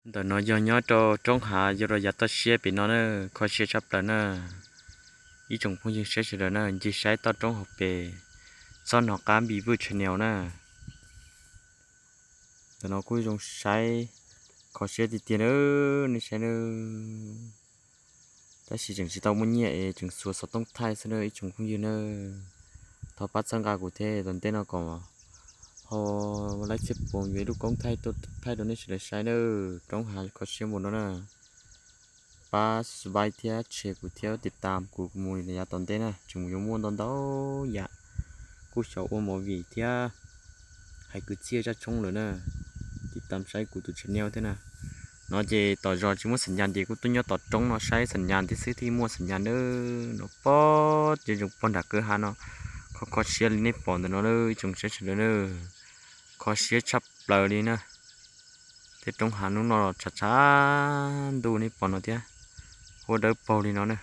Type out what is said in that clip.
Ntawm no yog nyob rau roob hav yog rau yav toj siab pem no na, kho siab tshaj plaws na. Ib tsoom phooj ywg saib sawv daws na, ncig saib toj roob hauv pes, txhob hnov qab Npis Vwj channel na. Ntawm no kuj zoo saib, kho siab tiag tiag na, nej saib na. Tab sis tseem tsis tau muaj nyiaj es tseem xuas xov tooj thaij xwb na ib tsoom phooj ywg na. Thov pab txhawb nqa kuv thiab, tom ntej no kom ho laib txhiab puas yuav ib lub koob thaij tuaj thaij rau nej sawv daws saib na. Roob hav kho siab npaum no na. Pab subscribe thiab share kuv thiab tiv tam kuv mus yav tom ntej na, tseem yuav muaj ntau ntau yam kuj xyaum ua movie thiab hais kwv txhiaj zaj tshoob lawm na. Tiv tam saib kuv tus channel thiab na. No ces tom zos tsis muaj xam nyas ces kuj tuaj nyob tom roob no saib xam nyas thiab xwb thiaj muaj xam nyas na. No pob ces zoo pog nram kwj hav no, kho kho siab li nej pom ntawm no na ib tsoom saib sawv daws na. Kho siab tshaj plaws li na. Tej roob hav hnub no tshav tshav ntuj nej pom no thiab, huab dawb paug li no na.